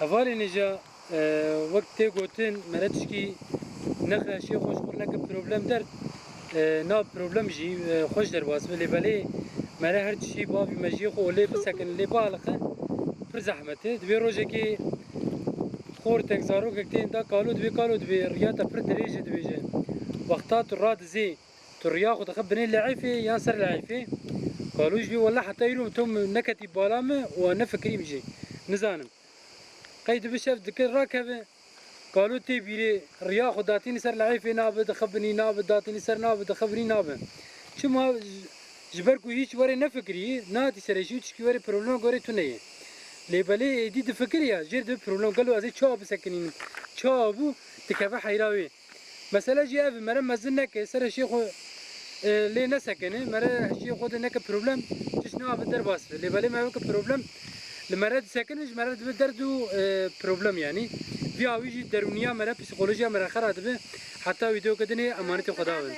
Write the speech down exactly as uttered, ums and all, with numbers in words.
Hevalên hêja, e, wek tê gotin, mere tişkî nexe şê xwe ji xwe neke problem derd, e, nav problem jî, e, xweş derbas be. Lê belê mere her tişî bavî me jiyê xwe olê bisekin, lê bialiqe pir zehmet e. Divê rojekê xortek zarokek tên da kalo, divê kalo divê riya te pir dirêj e, dibêje. Wexta tu radizê, tu riya xwe dixe binê lehîfê yan ser lehîfê. Kalo jî wele heta îro tu min neketî bala min û nefikirîm jî. Nizanim. Qey dibi şev dikir rakeve. Kalo tê bîrê riya xwe datînî ser lehîfê nabe, dixibinî nabe, datînî ser nabe, dixibinî nabe. Çima? Ji ber ku hîç were nefikirî, nehatî serê jî û tişkî were problema gorê tune ye. Lê belê êdî difikirî ya, jêr dibe problem, gelo ez ê çawa bisekinînim? Çawa bû? Dikeve heyra wê. Mesele jî ev e, mere mezin neke, serê şê xwe, e, lê nesekene, mere şê xwe de neke problem, tişt nabe derbas be. Lê belê me weke problem, li mere disekine, ji mere dibe derd û, e, problem yanî. Vî awî jî derûniya mere, psîkolojiya mere xera dibe. Heta wîdeoke dinê emanetê Xweda bin.